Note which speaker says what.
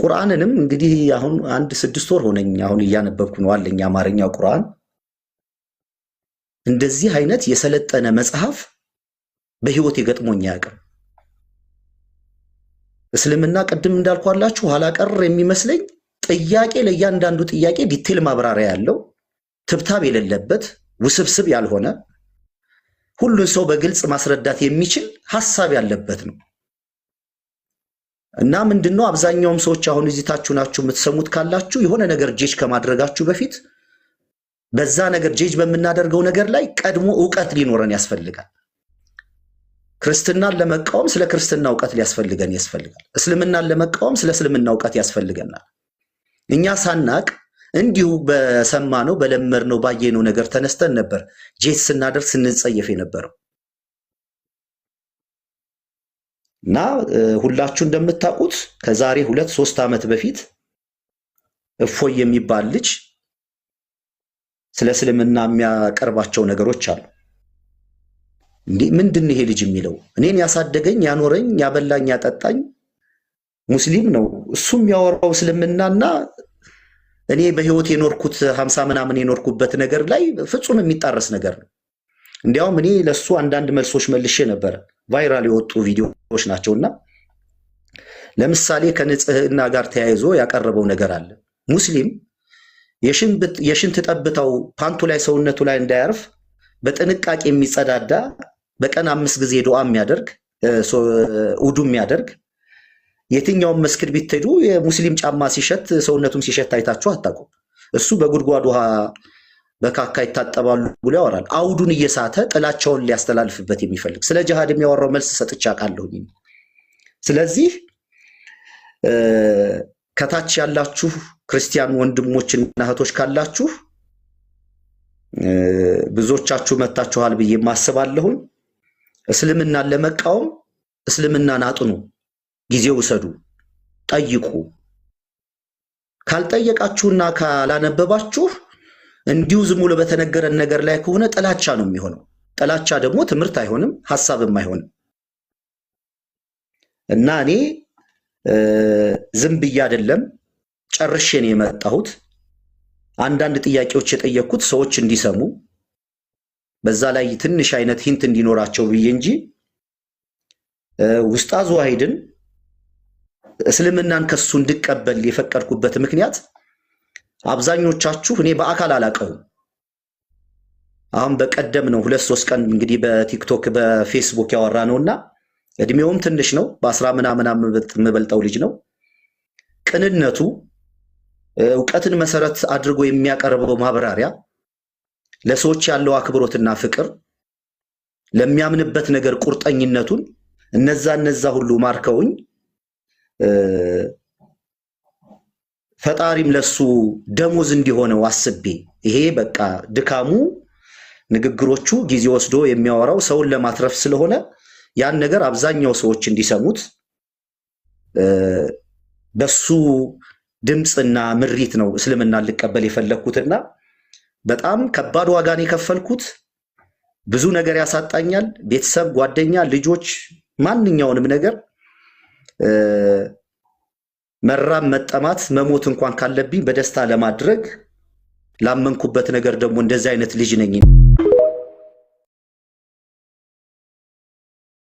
Speaker 1: ቁርአንንም እንግዲህ አሁን አንድ 6 ወር ሆነኝ፣ አሁን እያነበብኩ ነው አለኝ አማርኛ ቁርአን። እንደዚህ አይነት የሰለጠነ መጽሐፍ በህይወት የገጥሞኝ አያውቅም። እስልምና ቅድም እንዳልኳላችሁ ኋላ ቀር የሚመስለኝ ጥያቄ ለእያንዳንዱ ጥያቄ detail ማብራሪያ ያለው፣ ትብታብ የሌለበት፣ ውስብስብ ያልሆነ፣ ሁሉን ሰው በግልጽ ማስረዳት የሚችል ሐሳብ ያለበት ነው። እና ምንድነው፣ አብዛኛውም ሰዎች አሁን እዚህ ታችሁ ናችሁ የምትሰሙት ካላችሁ የሆነ ነገር ጄጅ ከማድረጋችሁ በፊት በዛ ነገር ጄጅ በምናደርገው ነገር ላይ ቀድሞ እውቀት ሊኖረን ያስፈልጋል። ክርስትናን ለመቃወም ስለ ክርስትና እውቀት ሊያስፈልገን ያስፈልጋል። እስልምናን ለመቃወም ስለ እስልምና እውቀት ያስፈልገናል። እኛ ሳናቅ እንዲሁ በሰማነው፣ በለመድነው፣ ባየነው ነገር ተነስተን ነበር ጄጅ ስናደርግ ስንጸየፍ የነበረው። እና ሁላችሁ እንደምታውቁት ከዛሬ 2-3 ዓመት በፊት እፎይ የሚባል ልጅ ስለ እስልምና የሚያቀርባቸው ነገሮች አሉ። እንዴ፣ ምንድን ይሄ ልጅ የሚለው? እኔን ያሳደገኝ፣ ያኖረኝ፣ ያበላኝ፣ ያጠጣኝ ሙስሊም ነው። እሱ የሚያወራው እስልምናና እኔ በህይወት የኖርኩት 50 ምናምን የኖርኩበት ነገር ላይ ፍጹም የሚጣረስ ነገር ነው። እንዲያውም እኔ ለእሱ አንዳንድ መልሶች መልሼ ነበረ። Viral የወጡ ቪዲዮዎች ናቸውና ለምሳሌ ከንጽህና ጋር ተያይዞ ያቀረበው ነገር አለ። ሙስሊም የሽንት ጠብታው ፓንቱ ላይ ሰውነቱ ላይ እንዳያርፍ በጥንቃቄ የሚጸዳዳ፣ በቀን 5 ጊዜ ዱዓ የሚያደርግ፣ ውዱ የሚያደርግ፣ የትኛውም መስጊድ ቢትሄዱ የሙስሊም ጫማ ሲሸት ሰውነቱም ሲሸት አይታችሁ አታውቁም። እሱ በጉድጓድ ውሃ በካካ ይታጠባሉ ብሎ ያወራል። አውዱን እየሳተ ጥላቻውን ሊያስተላልፍበት የሚፈልግ ስለ ጅሃድ የሚያወራው መልስ ሰጥቼ አውቃለሁኝ። ስለዚህ ከታች ያላችሁ ክርስቲያን ወንድሞችና እህቶች ካላችሁ፣ ብዙዎቻችሁ መታችኋል ብዬ ማስባለሁኝ። እስልምናን ለመቃወም እስልምናን አጥኑ፣ ጊዜ ውሰዱ፣ ጠይቁ። ካልጠየቃችሁና ካላነበባችሁ እንዲሁ ዝም ብሎ በተነገረን ነገር ላይ ከሆነ ጥላቻ ነው የሚሆነው። ጥላቻ ደግሞ ትምህርት አይሆንም፣ ሀሳብም አይሆንም። እና እኔ ዝም ብዬ አይደለም፣ ጨርሼ ነው የመጣሁት። አንዳንድ ጥያቄዎች የጠየቅኩት ሰዎች እንዲሰሙ በዛ ላይ ትንሽ አይነት hint እንዲኖራቸው ብዬ እንጂ ኡስታዝ ዋሂድን እስልምናን ከሱ እንድቀበል የፈቀድኩበት ምክንያት አብዛኞቻችሁ እኔ በአካል አላቀውም። አሁን በቀደም ነው 2-3 ቀን እንግዲህ በቲክቶክ በፌስቡክ ያወራ ነውና እድሜውም ትንሽ ነው። በ10 ምናምን የምበልጠው ልጅ ነው። ቅንነቱ፣ እውቀትን መሰረት አድርጎ የሚያቀርበው ማብራሪያ፣ ለሰዎች ያለው አክብሮትና ፍቅር፣ ለሚያምንበት ነገር ቁርጠኝነቱን እነዛ እነዛ ሁሉ ማርከውኝ ፈጣሪም ለሱ ደሞዝ እንዲሆነው አስቤ ይሄ በቃ ድካሙ፣ ንግግሮቹ፣ ጊዜ ወስዶ የሚያወራው ሰውን ለማትረፍ ስለሆነ ያን ነገር አብዛኛው ሰዎች እንዲሰሙት በሱ ድምፅና ምሪት ነው እስልምና ልቀበል የፈለግኩትና በጣም ከባድ ዋጋን የከፈልኩት፣ ብዙ ነገር ያሳጣኛል። ቤተሰብ፣ ጓደኛ፣ ልጆች፣ ማንኛውንም ነገር፣ መራብ፣ መጠማት፣ መሞት እንኳን ካለብኝ በደስታ ለማድረግ ላመንኩበት ነገር ደግሞ እንደዚህ አይነት ልጅ ነኝ።